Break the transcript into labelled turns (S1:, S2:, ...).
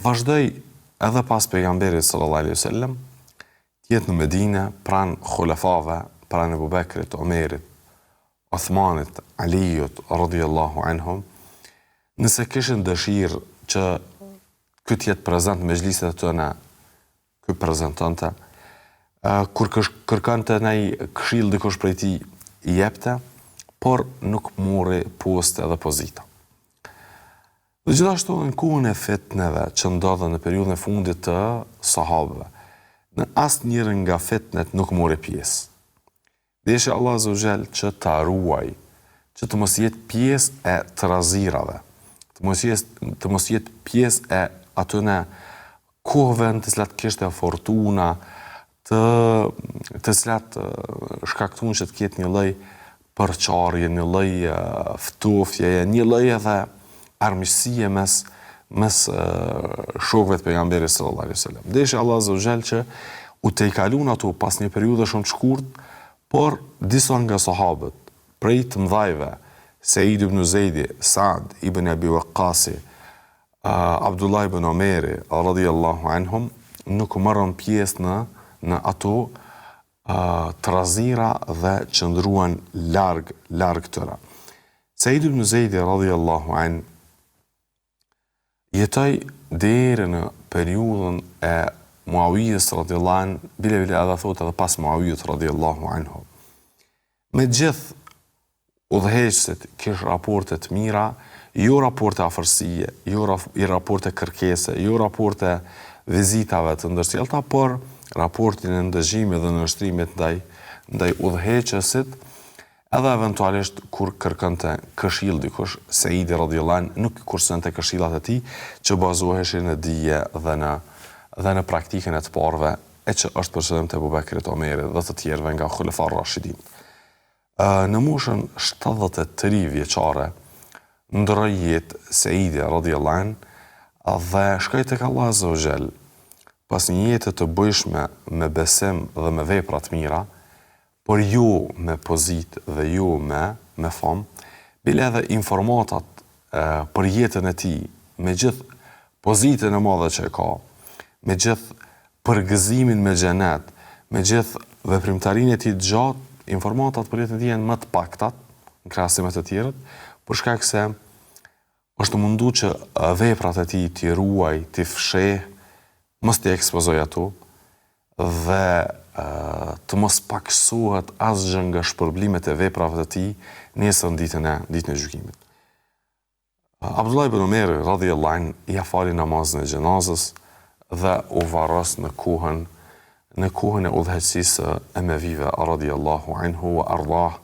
S1: Vazhdoi edhe pas Pejgamberit sallallahu alejhi ve sellem të jetë në Medine pranë khulefave, pranë Ebu Bekrit, Omerit, Othmanit, Aliut radijallahu anhum, nëse kishin dëshirë që ky të jetë prezent në mexhliset e tyne, ky prezentonte. Kur kërkonte naj këshillë dikush prej tij, i jepte, por nuk mori poste dhe pozita. Dhe gjithashtu në kohën e fitneve që ndodhën në periudhën e fundit të sahabëve, në asnjërën nga fitnet nuk mori pjesë. Deshi Allahu azze ue xhel që ta ruajë, që të mos jetë pjesë e trazirave, të mos jetë të mos jetë pjesë e atyne kohëve në të cilat kishte fortuna, të të cilat shkaktuan që të ketë një lloj përçarje, një lloj ftofjeje, një lloj edhe armiqësie mes mes shokëve të pejgamberit sallallahu alaihi wasallam. Deshi Allahu azze ue xhel që u tejkalun ato pas një periudhe shumë të shkurt, por disa nga sahabët prej të mëdhajve, Seid ibn Zejdi, Saad ibn Abi Waqqasi, Abdullah ibn Omeri, radijallahu anhum, nuk morën pjesë në në ato trazira dhe qëndruan larg larg tyre. Seid ibn Zejdi radijallahu an jetoi deri në periudhën e Muawijes radijallahu an, bile bile edhe thotë edhe pas Muawijes radijallahu anhu. Me gjithë udhëheqësit kish raporte të mira, jo raporte afërsie, jo raporte kërkese, jo raporte vizitave të ndërsjellta, por raportin e ndëgjimit dhe nënshtrimit ndaj ndaj udhëheqësit, edhe eventualisht kur kërkonte këshillë dikush, Seidi radijallahu anh nuk i kursente këshillat e tij që bazoheshin në dije dhe në dhe në praktikën e të parëve e që është për qëllim të Ebu Bekrit, Omerit dhe të tjerëve nga Hulefa Rashidin. Në moshën 73 vjeçare, ndërroi jetë Seidi radijallahu anh dhe shkoi tek Allahu azze ue xhel, pas një jete të bujshme me besim dhe me vepra të mira, por jo me pozitë dhe jo me me famë, bile edhe informatat për jetën e tij, me gjithë pozitën e madhe që e ka, me gjithë përgëzimin me xhenet, me gjithë veprimtarinë e tij të gjatë, informatat për jetën e tij janë më të paktat në krahasim me të tjerët, për shkak se është mundu që veprat e tij t'i ruaj, t'i fsheh, mos t'i ekspozoj ato dhe të mos pakësohet asgjë nga shpërblimet e veprave të tij nesër në ditën e ditën e gjykimit. Abdullah ibn Omeri radhiyallahu anh ia fali namazin e xhenazës dhe u varros në kohën në kohën e udhëheqësisë së Emevive radhiyallahu anhu wa ardah.